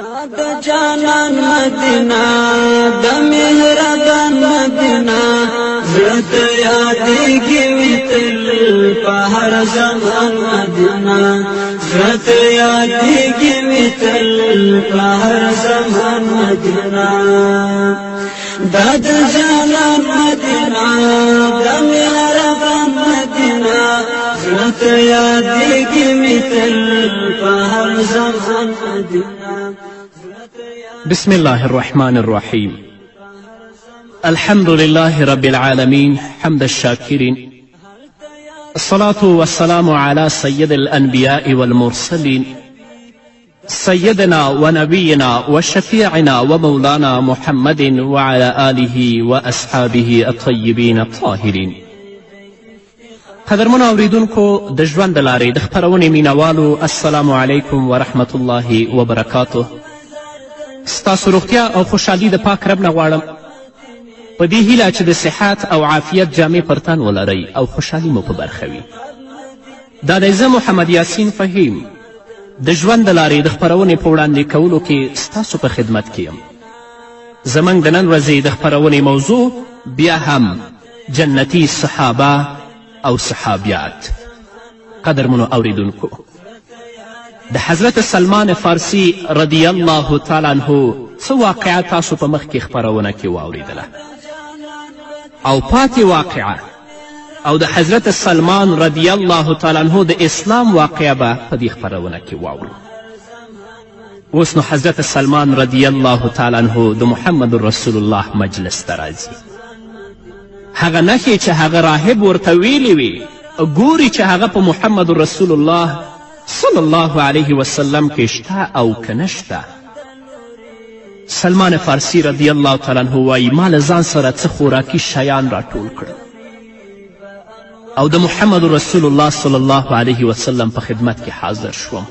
د جانان مدینه، د مهربان مدینه، زړه ته یادېږي مې تل په هر زمان مدینه، زړه ته یادېږي مې تل په هر زمان مدینه. دا د جانان مدینه، د مهربان مدینه، زړه ته یادېږي مې تل په هر زمان مدینه. بسم الله الرحمن الرحيم. الحمد لله رب العالمين، حمد الشاكرين، الصلاة والسلام على سيد الأنبياء والمرسلين، سيدنا ونبينا وشفيعنا ومولانا محمد وعلى آله وأصحابه الطيبين الطاهرين. قدرمنو اوریدونکو، د ژوند د لارې د خپرونې مینوالو، السلام علیکم ورحمت الله وبرکاته. ستاسو روغتیا او خوشحالي د پاک رب نه غواړم، په دې هیله چې د صحت او عافیت جامې پر تن ولرئ او خوشحالي مو په برخه وي. دا دی زه محمد یاسین فهیم د ژوند د لارې د خپرونې په وړاندې کولو کې ستاسو په خدمت کې یم. زموږ د نن ورځې د خپرونې موضوع بیا هم جنتي صحابه او صحابیات. قدرمنو اوریدونکو، د حضرت سلمان فارسی رضی الله تعالی عنه څه واقعه تاسو په مخکې خپرونه کې واوریدله او پاتې واقعه او د حضرت سلمان رضی الله تعالی عنه د اسلام واقعه به په دې خپرونه کې واورو. اوس نو حضرت سلمان رضی الله تعالی عنه د محمد رسول الله مجلس ته راځي. هغه نښې چې هغه راهب ورته ویلې وې، ګوري چې هغه په محمد رسول الله صلی الله علیه وسلم کې شته او که نشته. سلمان فارسی رضی الله تعالی عنه وایي، ما له ځان سره څه خوراکي شیان راټول کړل او د محمد رسول الله صلی الله علیه وسلم په خدمت کې حاضر شوم.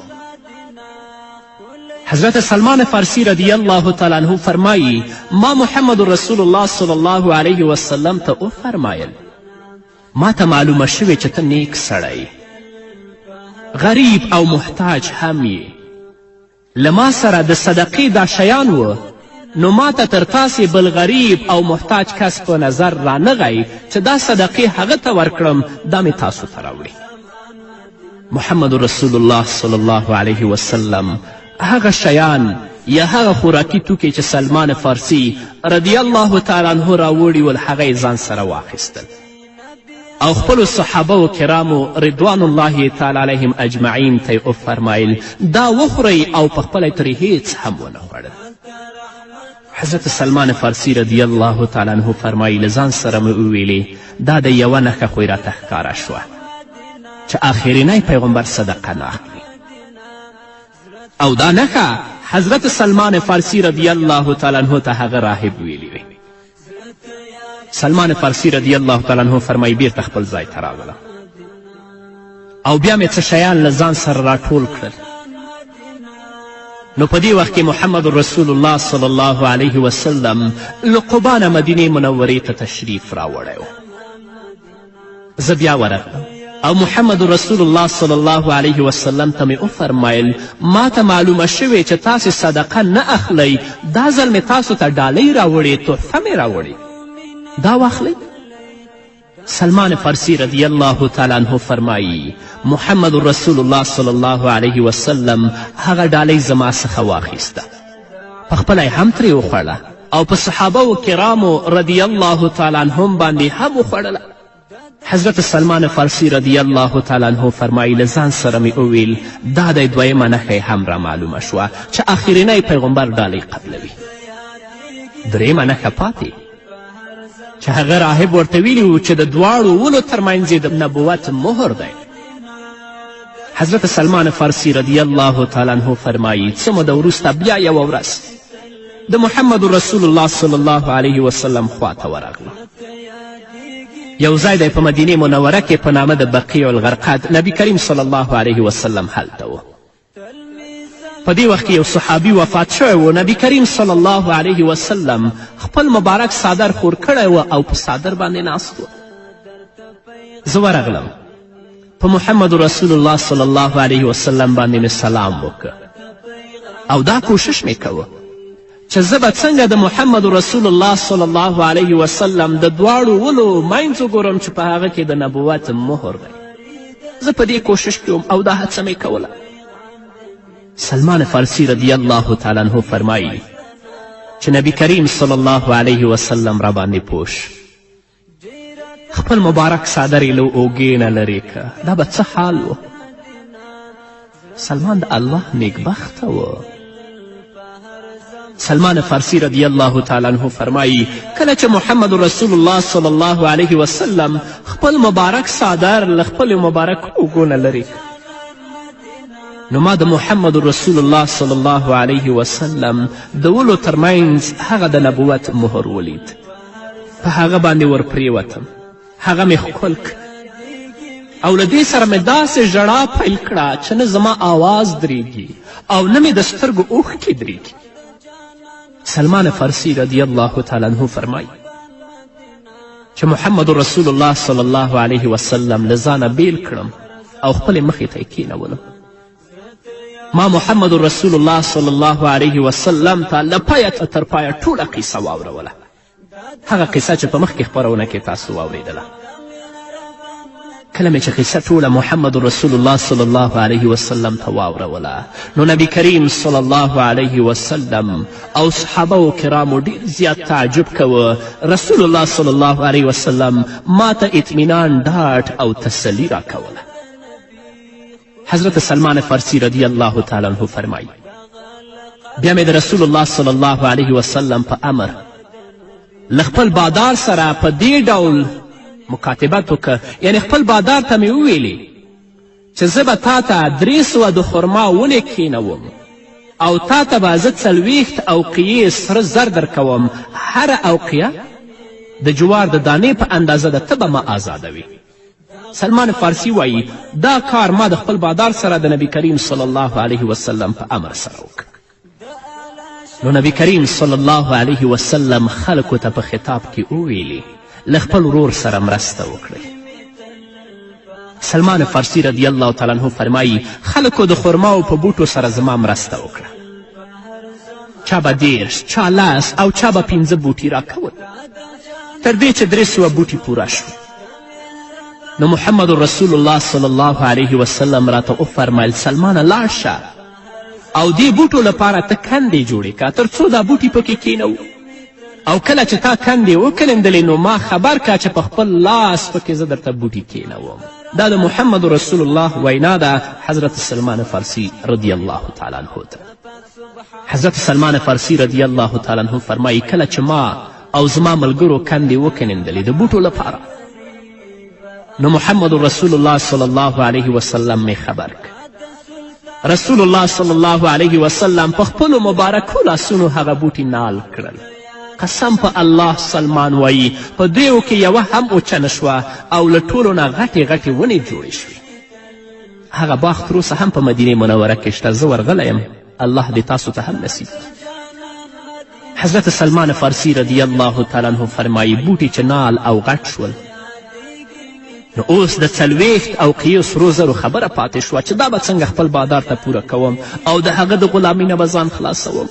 حضرت سلمان فارسی رضی الله تعالی عنه فرمایی، ما محمد رسول الله صلی الله علیه وسلم ته وفرمایل، ما ته معلومه شوې چې ته نیک سړی، غریب او محتاج هم یې. له ما سره د صدقې دا شیان و، نو ما ته تر تاسې بل غریب او محتاج کس په نظر رانغی چې دا صدقې هغه ته ورکړم، دا مې تاسو ته راوړي. محمد رسول الله صلی الله علیه وسلم هغه شیان یا هغه خوراکي توکي چې سلمان فارسی رضی الله تعالی عنه راوړي ول، هغه یې ځان سره واخیستل او خپلو صحابه کرامو رضوان الله تعالی علیهم اجمعین ته یې وفرمایل، دا وخورئ، او په خپله ترې هیڅ هم ونه خوړل. حضرت سلمان فارسی رضی الله تعالی عنه فرمایي، له ځان سره مې وویلې، دا د یوه نښه خو یې راته ښکاره شوه چې آخرینی پیغمبر صدقه نه اخلي. او دا نښه حضرت سلمان فارسی رضی الله تعالی عنه ته هغه راهب ویلي وی. سلمان فارسی رضی الله تعالی عنه فرمایي، بیرته خپل ځای ته راغلم او بیا مې څه شیان له ځان سره راټول کړل. نو په دې وخت کې محمد رسول الله صلی الله علیه وسلم له قبا نه مدینې منورې ته تشریف راوړی و. زه بیا ورغلم او محمد رسول الله صلی الله علیه وسلم ته مې وفرمایل، ما ته معلومه شوې چې تاسې صدقه نه اخلئ، دا ځل مې تاسو ته ډالۍ راوړې، تحفه مې راوړې، دا واخلئ. سلمان فارسی رضی الله تعالی عنه فرمایی، محمد رسول الله صلی الله علیه وسلم هغه ډالۍ زما څخه واخیسته، په خپله یې هم ترې وخوړه او په صحابه کرامو رضی الله تعالی عنهم باندې هم وخوړله. حضرت سلمان فارسی رضی الله تعالی عنه فرمایي، له ځان سره مې وویل، دا دی دویمه نښه یې هم رامعلومه شوه چې آخرینی پیغمبر ډالۍ قبلوي. درېیمه نښه پاتې چې هغه راهب ورته ویلي و چې د دواړو ونو ترمنځ یې د نبوت مهر دی. حضرت سلمان فارسی رضی الله تعالی عنه فرمایي، څه موده وروسته بیا یوه ورځ د محمد رسول الله صلی الله علیه وسلم خواته ورغلم. یو ځای دی په مدینې منوره کې په نامه د بقیع الغرقد، نبی کریم صلی الله علیه وسلم هلته و. په دې وخت کې یو صحابي وفات شوی و. نبی کریم صلی الله علیه وسلم خپل مبارک څادر خور کړی و او په څادر باندې ناست و. زه ورغلم، په محمد رسول الله صلی الله علیه وسلم باندې مې سلام وکړ. او دا کوشش مې کوه چې زه به څنګه د محمد رسول الله صلی الله علیه وسلم د دواړو ولو منځ وګورم چې په هغه کې د نبوت مهر دی. زه په دې کوشش کې وم او دا هڅه مې کوله. سلمان فارسی رضی الله تعالی عنه فرمایي چې نبی کریم صلی الله علیه وسلم را باندې پوه خپل مبارک څادر یې له اوږې نه لرې که. دا به څه حال و؟ سلمان د الله نیکبخته و. سلمان فارسی رضی الله تعالی عنه فرمایي کله چې محمد رسول الله صلی الله علیه وسلم خپل مبارک څادر له خپلې مبارک اوږو نه لرې نو ما د محمد رسول الله صلی الله علیه وسلم د ولو ترمنځ هغه د نبوت مهر ولید. په هغه باندې ورپرېوتم، هغه مې ښکل کړ او له دې سره مې داسې ژړا پیل کړه چې نه زما آواز درېږي او نه مې د سترګو اوښکې درېږي. سلمان فارسي رضی الله تعالی عنه فرمایي چې محمد رسول الله صلی الله علیه وسلم له ځانه بیل کړم او خپلې مخې ته یې کښېنولم. ما محمد رسول الله صلی الله علیه وسلم ته له پایه تر پایه ټوله قصه واوروله، هغه قصه چې په مخکې خپرونه کې تاسو واورېدله. کله مې چې قصه ټوله محمد رسول الله صلی الله علیه وسلم ته واوروله نو نبی کریم صلی الله علیه وسلم او صحابه کرامو ډیر زیات تعجب کوه. رسول الله صلی الله علیه وسلم ما ته اطمینان، ډاډ او تسلي راکوله. حضرت سلمان فارسی رضی الله تعالی عنه فرمایي بیا مې د رسول الله صلی الله علیه وسلم په امر له خپل بادار سره په دې ډول مکاتبت وکړه، یعنې خپل بادار ته مې وویلې چې زه به تا ته 300 د خرما ونې کښېنوم او تا ته به زه 40 اوقیې سره زر درکوم، هره اوقیه د جوار د دانې په اندازه ده، ته به ما ازادوې. سلمان فارسی وایي دا کار ما د خپل بادار سره د نبی کریم صلی الله علیه وسلم په امر سره وکړ. نو نبی کریم صلی الله علیه وسلم خلکو ته په خطاب کې وویلې له خپل ورور سره مرسته وکړئ. سلمان فارسی رضی الله تعالی عنه فرمایي خلکو د خرماو په بوټو سره زما مرسته وکړه، چا به 30، چا 10 او چا به 5 بوټي راکول، تر دې چې 300 بوټي پوره شو. نو محمد رسول الله صلی الله علیه وسلم راته وفرمیل سلمانه لاړ شه او دې بوټو لپاره ته کندې جوړې که تر څو دا بوټي پکې کینوو، او کله چې تا کندې وکیندلې نو ما خبر که چې په خپل لاس پکې زه درته بوټي کینوم. دا د محمد رسول الله وینا ده حضرت سلمان فارسی رضی الله تعالی عنه ته. حضرت سلمان فارسی رضی الله تعالی عنه فرمایي کله چې ما او زما ملګرو کندې وکنیندلې د بوټو لپاره نو محمد رسول الله صلی الله علیه وسلم مې خبر کړ. رسول الله صلی الله علیه وسلم په خپلو مبارکو لاسونو هغه بوټي نال کړل. قسم په الله سلمان وایي په دویو کې یوه هم اوچه نه شوه او له ټولو نه غټې غټې ونې جوړې شوې. هغه باغ تر اوسه هم په مدینې منوره کې شته، زه ورغلی یم، الله دې تاسو ته هم نصیب کړي. حضرت سلمان فارسی رضی الله تعالی عنه فرمایي بوټي چې نال او غټ شول نو اوس د 40 اوقیو سرو زرو خبره پاتې شوه چې دا به څنګه خپل بادار ته پوره کوم او د هغه د غلامي نه به ځان خلاصوم.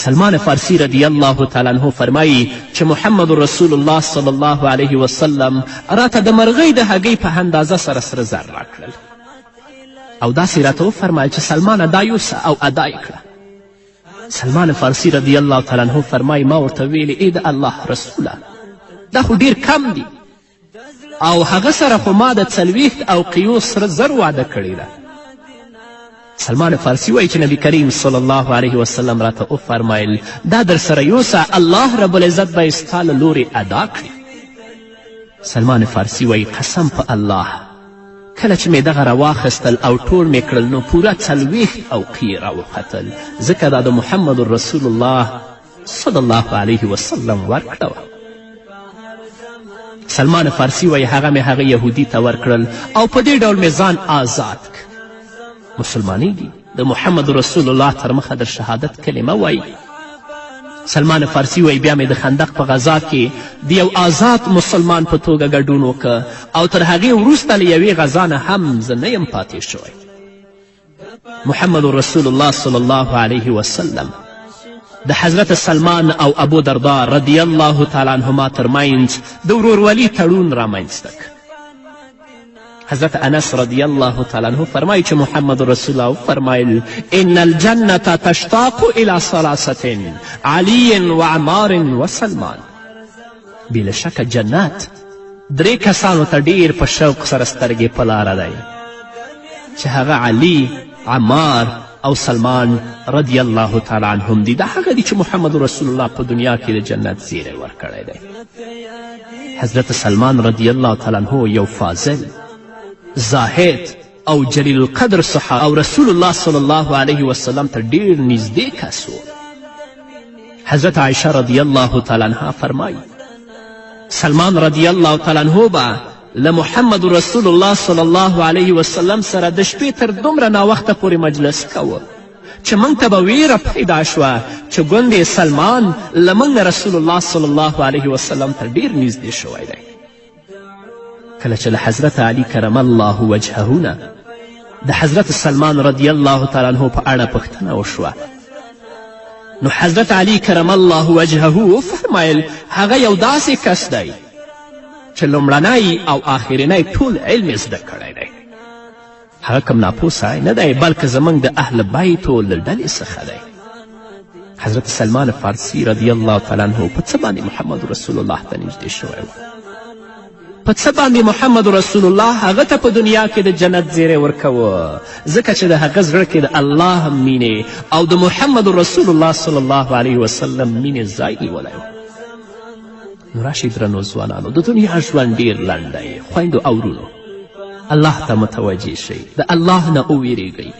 سلمان فارسی رضی الله تعالی عنه فرمایي چې محمد رسول الله صلی الله علیه وسلم راته د مرغۍ د هګۍ په اندازه سره سره زر راکړل او داسې راته وفرمیل چې سلمانه دا یوسه او ادا یې کړه. سلمان فارسی رضی الله تعالی عنه فرمایي ما ورته ویلې ای د الله رسوله دا خو ډیر کم دي او هغه سره خو ما د 40 اوقیو سره زر وعده کړې ده. سلمان فارسی وایي چې نبی کریم صلی الله علیه وسلم راته وفرمیل دا در سره یوسه، الله رب العزت به یې ستا له لورې ادا کړي. سلمان فارسی وایي قسم په الله کله چې مې دغه راواخیستل او ټول مې کړل نو پوره 40 اوقیې راوختل، ځکه دا د محمد رسول الله صلی الله علیه وسلم ورکړه وه. سلمان فارسی وایي هغه مې هغه یهودي ته ورکړل او په دې ډول مې ځان آزاد کړ. مسلمانیږي د محمد رسول الله تر مخه د شهادت کلمه وایي. سلمان فارسی وایي بیا مې د خندق په غذا کې د یو آزاد مسلمان په توګه ګډون وکړ او تر هغې وروسته له یوې غذا نه هم زه نه یم پاتې شوی. محمد رسول الله صلی الله علیه وسلم د حضرت سلمان او ابو دردا رضی الله تعالی عنهما ترمنځ د ورورولي تړون رامنځته کړ. حضرت انس رضی الله تعالی عنه فرمایي چې محمد رسول الله وفرمایل ان الجنة تشتاق الى ثلاثة علی و عمار و سلمان. بې له شکه جنت درې کسانو ته ډیر په شوق سره سترګې په لاره دی چې هغه علی، عمار او سلمان رضی الله تعالی عنهم دي. دا هغه دي چې محمد رسول الله په دنیا کې د جنت زیری ورکړی دی. حضرت سلمان رضی الله تعالی عنه یو فاضل، زاهد او جلیل القدر صحابه او رسول الله صلی الله علیه وسلم ته ډیر نږدې کس و. حضرت عایشه رضی الله تعالی عنها فرمایي سلمان رضی الله تعالی عنه به له محمد رسول الله صلی الله علیه وسلم سره د شپې تر دومره ناوخته پورې مجلس کوه چې موږ ته به ویره پیدا شوه چې ګوندې سلمان له موږ نه رسول الله صلی الله علیه وسلم ته ډیر نږدې شوی دی. کله چې له حضرت علی کرم الله وجهه نه د حضرت سلمان رضی الله تعالی عنه په اړه پوښتنه وشوه نو حضرت علی کرم الله وجهه وفرمایل هغه یو داسې کس دی چې لومړنی او آخرینی ټول علم یې زده کړی دی. هغه کوم ناپوه سړی نه دی بلکې زموږ د اهل بیتو له ډلې څخه دی. حضرت سلمان فارسی رضی الله تعالی عنه په څه باندې محمد رسول الله ته نږدې شوی و؟ په څه باندې محمد رسول الله هغه ته په دنیا کې د جنت زیری ورکوه؟ ځکه چې د هغه زړه کې د الله مینې او د محمد رسول الله صلی الله علیه وسلم مینې ځای نیولی و. نو راشئ درنو ځوانانو، د دنیا ژوند ډیر لنډ دی. خویندو او وروڼو، الله ته متوجه شئ، د الله نه وویریږئ،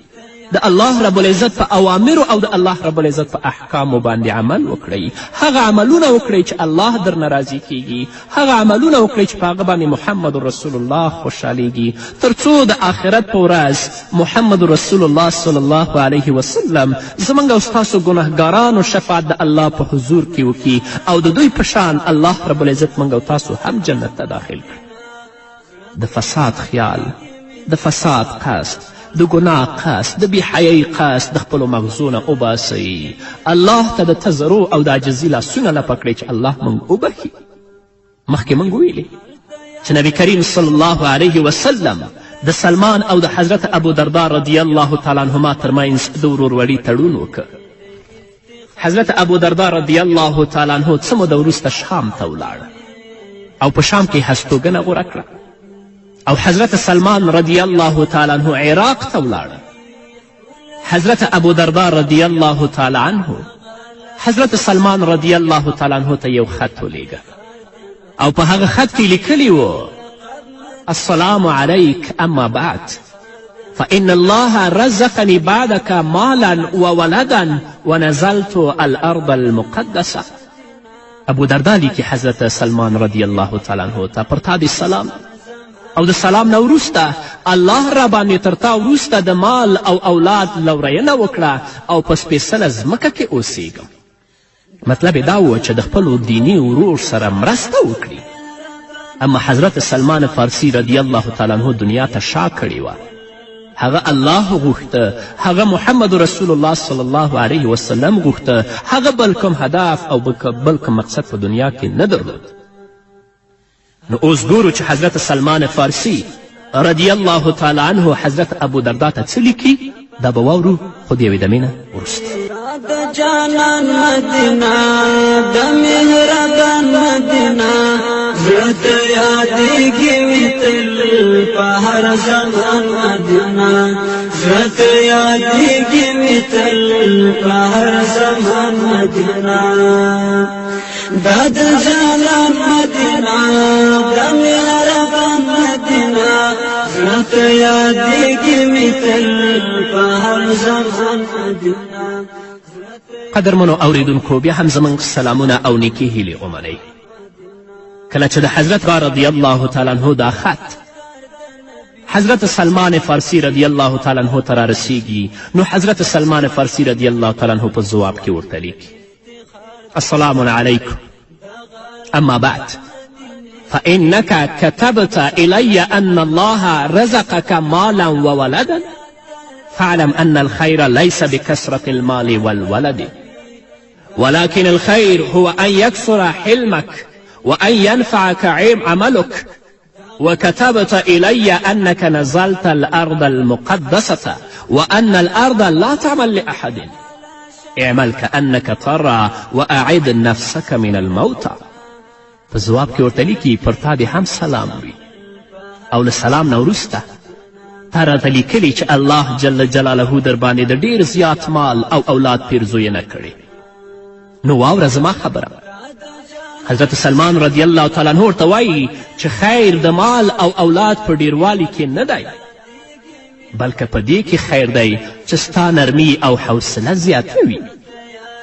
د الله رب العزت په اوامرو او د الله رب العزت په احکامو باندې عمل وکړئ. هغه عملونه وکړئ چې الله درنه راضي کیږي، هغه عملونه وکړئ چې په هغه باندې محمد رسول الله خوشحالیږي، تر څو د آخرت په ورځ محمد رسول الله صلی الله علیه وسلم زموږ او ستاسو ګناهګارانو شفاعت د الله په حضور کې وکړي او د دوی په شان الله رب العزت موږ او تاسو هم جنت ته داخل کړي. د فساد خیال، د فساد قصد، د ګناه قصد، د بېحیایۍ قصد د خپلو مغزو نه وباسئ. الله ته د تضرع او د عاجزي لاسونه لپه کړئ چې الله موږ وبخښي. مخکې موږ وویلې چې نبی کریم صلی الله علیه وسلم د سلمان او د حضرت ابو دردا رضی الله تعالی عنهما ترمنځ د ورورولي تړون وکړ. حضرت ابو دردا رضی الله تعالی عنه څه موده وروسته شام ته ولاړ او په شام کې هستوګنه غوره کړه او حضرت سلمان رضی الله تعالی عنه عراق ته ولاړ. حضرت ابو دردا رضی الله تعالی عنه حضرت سلمان رضی الله تعالی عنه ته یو خط ولیږه او په هغه خط کې لیکلي و السلام علیک اما بعد فإن الله رزقني بعدك مالا وولدا ونزلت الأرض المقدسة. ابو دردا لیکي حضرت سلمان رضی الله تعالی عنه ته پر تا دې سلام او د سلام نه وروسته الله را باندې تر تا وروسته د مال او اولاد لورینه وکړه او په سپېڅله ځمکه کې اوسیږم. مطلب یې دا و چې د خپلو دیني ورور سره مرسته وکړي. اما حضرت سلمان فارسی رضی الله تعالی عنه دنیا ته شا کړې وه. هغه الله غوښته، هغه محمد رسول الله صلی الله علیه وسلم غوښته، هغه بل کوم هدف او بل کوم مقصد په دنیا کې نه درلود. نو اوس ګورو چې حضرت سلمان فارسی رضی الله تعالی عنه حضرت ابو دردا ته څه لیکي، دا به واورو خو د یوې دمې نه وروسته. د جانان مدینه، د مهربان مدینه، زړه ته یادېږي مې تل په هر زمان مدینه، زړه ته یادېږي مې تل په هر زمان مدینه. دا د جانان مدینه، د مهربان مدینه، زړه ته یادېږي مې تل په هر زمان مدینه. قدرمنو اوریدونکو، بیا هم زموږ سلامونه او نیکې هیلې ومنئ. کله چې د حضرت رضی الله تعالی عنه دا خط حضرت سلمان فارسی رضی الله تعالی عنه ته رارسیږي نو حضرت سلمان فارسی رضی الله تعالی عنه په ځواب کې ورته لیکي السلام علیکم اما بعد فإنك كتبت إلي أن الله رزقك مالا وولدا فاعلم أن الخير ليس بكثرة المال والولد، ولكن الخير هو أن يكثر حلمك وأن ينفعك عملك. وكتبت إلي أنك نزلت الأرض المقدسة، وأن الأرض لا تعمل لأحد، اعمل كأنك ترى وأعد نفسك من الموتى. په ځواب کې ورته لیکي پر تا دې هم سلام وي. او له سلام نه وروسته تا راته لیکلي چې الله جل جلاله در باندې د ډیر زیات مال او اولاد پیرزوینه کړې. نو واوره زما خبره. حضرت سلمان رضی الله تعالی عنه ورته وایي چې خیر د مال او اولاد په ډیروالي کې نه دی، بلکه په دې کې خیر دی چې ستا نرمي او حوصله زیاته وي،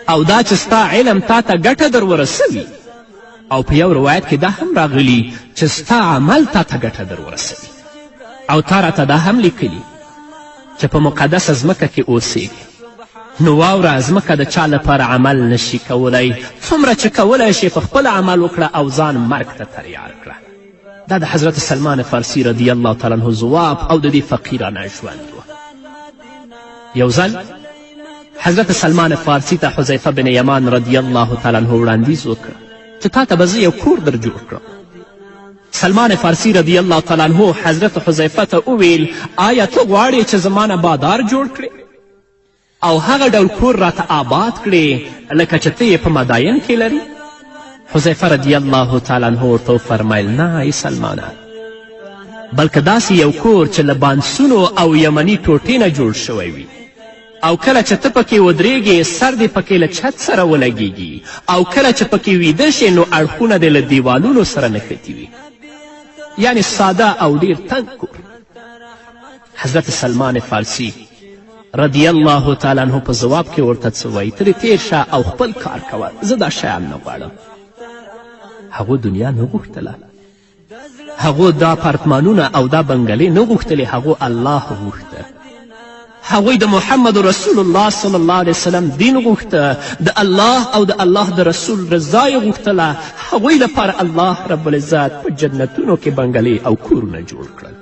او دا چې ستا علم تا ته ګټه در ورسوي. او په یو روایت کې دا هم راغلي چې ستا عمل تا ته ګټه در ورسوي. او تا راته دا هم لیکلي چې په مقدسه ځمکه کې اوسېږي. نو واوره، ځمکه د چا لپاره عمل نشي کولی، څومره چې کولی شي په خپله عمل وکړه او ځان مرګ ته تیار کړه. دا د حضرت سلمان فارسي رضی الله تعالی عنه ځواب او د دې فقیرانه ژوند و. یو ځل حضرت سلمان فارسي ته حذیفه بن یمان رضی الله تعالی عنه وړاندیز وکړ چې تا ته به زه یو کور در جوړ کړم. سلمان فارسی رضی الله تعالی عنه حضرت حذیفه ته وویل آیا ته غواړې چې زما نه بادار جوړ کړې او هغه ډول کور راته آباد کړې لکه چې ته یې په مداین کې لري؟ حذیفه رضی الله تعالی عنه ورته وفرمیل نه ای سلمانه، بلکه داسې یو کور چې له بانسونو او یمني ټوټې نه جوړ شوی وي، او کله چې ته پکې ودرېږې سر دې پکې له چت سره ولګېږي، او کله چې پکې ویده شې نو اړخونه دې له دیوالونو سره نښتي وي، یعنې ساده او ډیر تنګ کور. حضرت سلمان فارسی رضی الله تعالی عنه په ځواب کې ورته څه وایي؟ ترې تیر شه او خپل کار کوه، زه دا شیان نه غواړم. هغو دنیا نه غوښتله، هغو دا پارتمانونه او دا بنګلې نه غوښتلې، هغو الله غوښته. هغوی د محمد رسول الله صلی الله علیه وسلم دین غوښته، د الله او د الله د رسول رضا یې غوښتله. هغوی لپاره الله رب العزت په جنتونو کې بنګلې او کورونه جوړ کړل.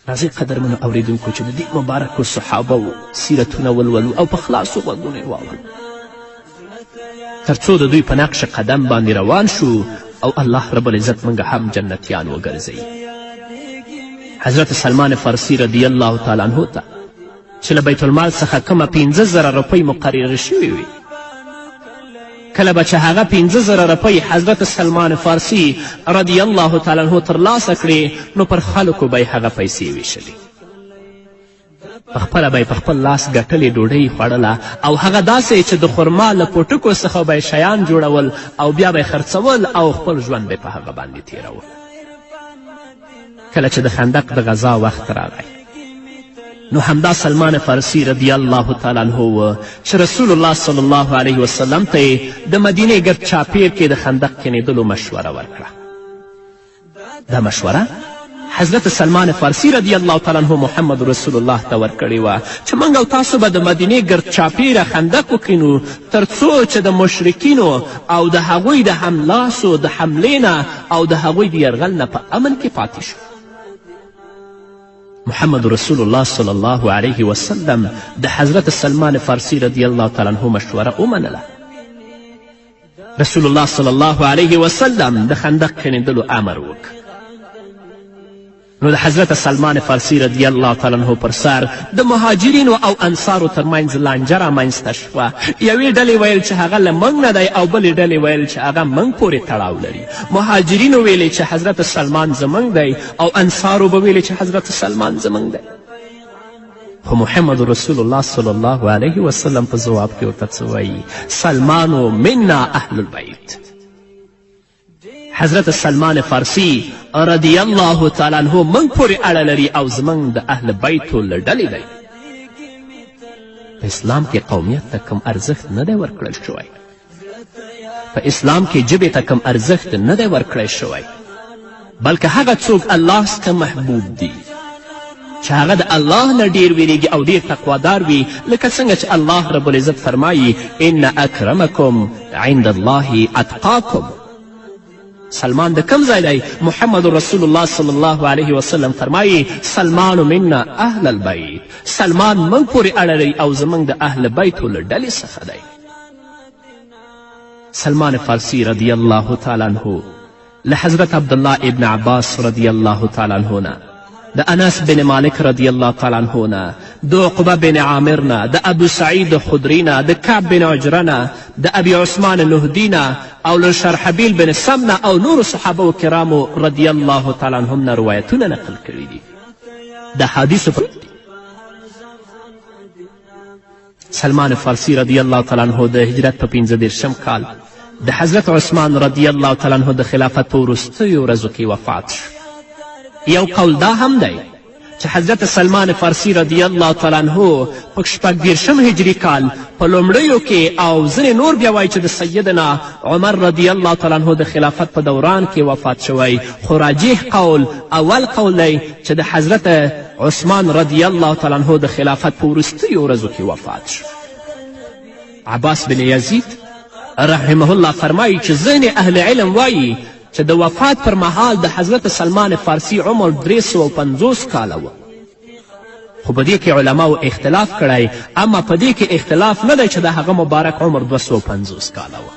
راځئ قدرمنو اوریدونکو چې د دې مبارکو صحابه سیرتونه ولولو او په خلاصو غوږونو یې واورو، تر څو د دوی په نقش قدم باندې روان شو او الله رب العزت موږ هم جنتیان وګرځوي. حضرت سلمان فارسی رضی الله تعالی عنه ته چې له بیت المال څخه کومه 5000 روپۍ مقرره شوې وي، کله به چې هغه 5000 روپۍ حضرت سلمان فارسی رضی الله تعالی عنه ترلاسه کړې، نو پر خلکو به یې هغه پیسې ویشلې. په خپله به یې په خپل لاس ګټلې ډوډۍ خوړله، او هغه داسې چې د خرما له پوټکو څخه به یې شیان جوړول او بیا به یې خرڅول او خپل ژوند به یې په هغه باندې تیروه. کله چې د خندق د غذا وخت راغی، نو همدا سلمان فارسی رضی الله تعالی عنه و چې رسول الله صلی الله علیه وسلم ته یې د مدینې ګرد چاپیر کې د خندق کینېدلو مشوره ورکړه. دا مشوره حضرت سلمان فارسی رضی الله تعالی عنه محمد رسول الله ته ورکړې وه چې موږ او تاسو به د مدینې ګرد چاپیره خندق وکینو، تر څو چې د مشرکینو او د هغوی د هملاسو د حملې نه او د هغوی د یرغل نه په امن کې پاتې شو. محمد رسول الله صلی الله علیه وسلم د حضرت سلمان فارسی رضی الله تعالی عنه مشوره ومنله. رسول الله صلی الله علیه وسلم د خندق کینېدلو امر وکړ. نو د حضرت سلمان فارسی رضی الله تعالی عنه پر سر د مهاجرینو او انصارو ترمنځ لانجه رامنځته شوه. یوې ډلې ویل چې هغه له موږ نه دی، او بلې ډلې ویل چې هغه موږ پورې تړاو لري. مهاجرینو ویلې چې حضرت سلمان زموږ دی، او انصارو به ویلې چې حضرت سلمان زموږ دی. خو محمد رسول الله صلی الله علیه وسلم په ځواب کې ورته څه وایي؟ سلمانو منا اهل البیت. حضرت سلمان فارسی رضی الله تعالی عنه موږ پورې اړه لري او زموږ د اهل بیتو له ډلې دی. په اسلام کې قومیت ته کوم ارزښت نه دی ورکړل شوی، په اسلام کې ژبې ته کوم ارزښت نه دی ورکړی شوی، بلکې هغه څوک الله څخه محبوب دي چې هغه د الله نه ډیر ویریږي او ډیر تقوادار وي، لکه څنګه چې الله رب العزت فرمایي ان اکرمکم عند الله اتقاکم. سلمان د کوم ځای دی؟ محمد رسول الله صلی الله علیه وسلم فرمایي سلمان منا اهل البیت، سلمان موږ پورې اړه لري او زموږ د اهل بیتو له ډلې څخه دی. سلمان فارسی رضی الله تعالی عنه له حضرت عبدالله ابن عباس رضی الله تعالی عنه نه، د انس بن مالک رضی الله تعالی عنه نه، د عقبه بن عامر نه، د ابو سعید خدري نه، د کعب بن عجره نه، د ابي عثمان نهدي نه او له شرحبیل بن سم نه او نورو صحابه کرامو رضی الله تعالی عنهم نه روایتونه نقل کړي دي. د حدیثو په سلمان فارسی رضی الله تعالی عنه د هجرت په 35 کال د حضرت عثمان رضی الله تعالی عنه د خلافت په وروستیو ورځو کې وفات شو. یو قول دا هم دی چې حضرت سلمان فارسی رضی الله تعالی عنه په 36 هجري کال په لومړیو کې، او ځینې نور بیا وایي چې د سیدنا عمر رضی الله تعالی عنه د خلافت په دوران کې وفات شوی، خو راجح قول اول قول دی چې د حضرت عثمان رضی الله تعالی عنه د خلافت په وروستیو ورځو کې وفات شو. عباس بن یزید رحمه الله فرمایي چې ځینې اهل علم وایي چې د وفات پر مهال د حضرت سلمان فارسی عمر 350 کاله و، خو په دې کې علماو اختلاف کړی، اما په دې کې اختلاف نه دی چې د هغه مبارک عمر 250 کاله و.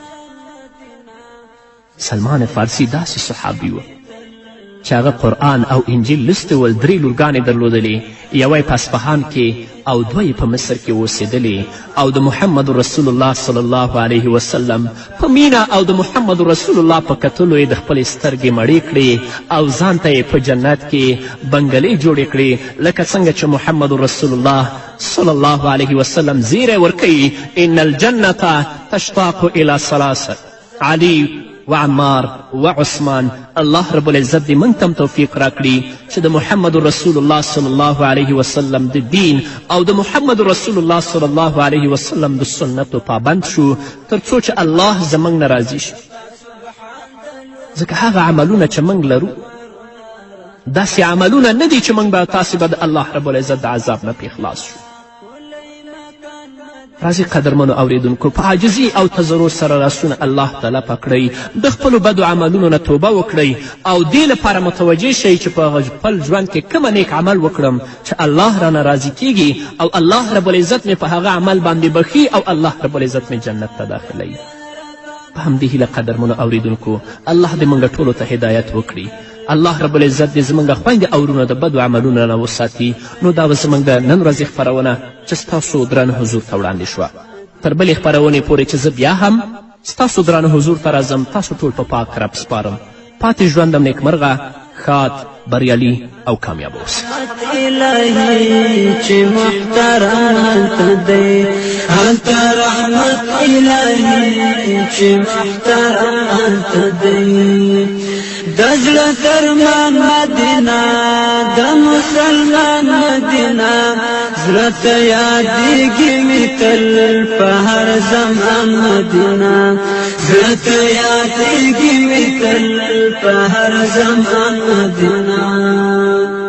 سلمان فارسی داسې صحابي و چې هغه قرآن او انجیل لوستي ول، درې لورګانې درلودلې، یوه یې په اصفهان کې او دوه یې په مصر کې اوسېدلې، او د محمد رسول الله صلی الله علیه وسلم په مینه او د محمد رسول الله په کتلو یې د خپلې سترګې مړې کړې او ځان ته یې په جنت کې بنګلې جوړې کړې، لکه څنګه چې محمد رسول الله صلی الله علیه وسلم زیری ورکوي ان الجنة تشتاق الی ثلاثة علی و عمار و عثمان. الله رب العزت دې موږ ته هم توفیق راکړي چې د محمد رسول الله صلی الله علیه وسلم د دین او د محمد رسول الله صلی الله علیه وسلم د سنتو پابند شو، تر څو چې الله زموږ نه راضي شي. ځکه هغه عملونه چې موږ لرو داسې عملونه نه دي چې موږ به تاسې به د الله رب العزت د عذاب نه پرې خلاص شو. راځئ قدرمنو اوریدونکو، په عاجزي او تضرع سره لاسونه الله تعالی پکړئ، د خپلو بدو عملونو نه توبه وکړئ او دې لپاره متوجه شئ چې په خپل ژوند کې کومه نیک عمل وکړم چې الله رانه راضي کیږي او الله رب العزت مې په هغه عمل باندې بخښي او الله رب العزت مې جنت ته داخلوي. په همدې هیله قدرمنو اوریدونکو، الله دې موږ ټولو ته هدایت وکړي. الله رب العزت دې زموږ خویندې او وروڼه د بدو عملونو نه وساتي. نو دا وه زموږ د نن ورځې خپرونه چې ستاسو درانه حضور ته وړاندې شوه. تر بلې خپرونې پورې چې زه بیا هم ستاسو درانه حضور ته راځم، تاسو ټول په پاک رب سپارم. پاتې ژوند هم نیکمرغه، ښاد، بریالي او کامیاب اوسئ. الهي چې محترم هلته دی، هلته رحمت الهي چې محترم هلته دی. د زړه درمان مدینه، د مسلمان مدینه، زړه ته یادېږي مې تل په هر زمان مدینه، زړه ته یادېږي مې تل په هر زمان مدینه.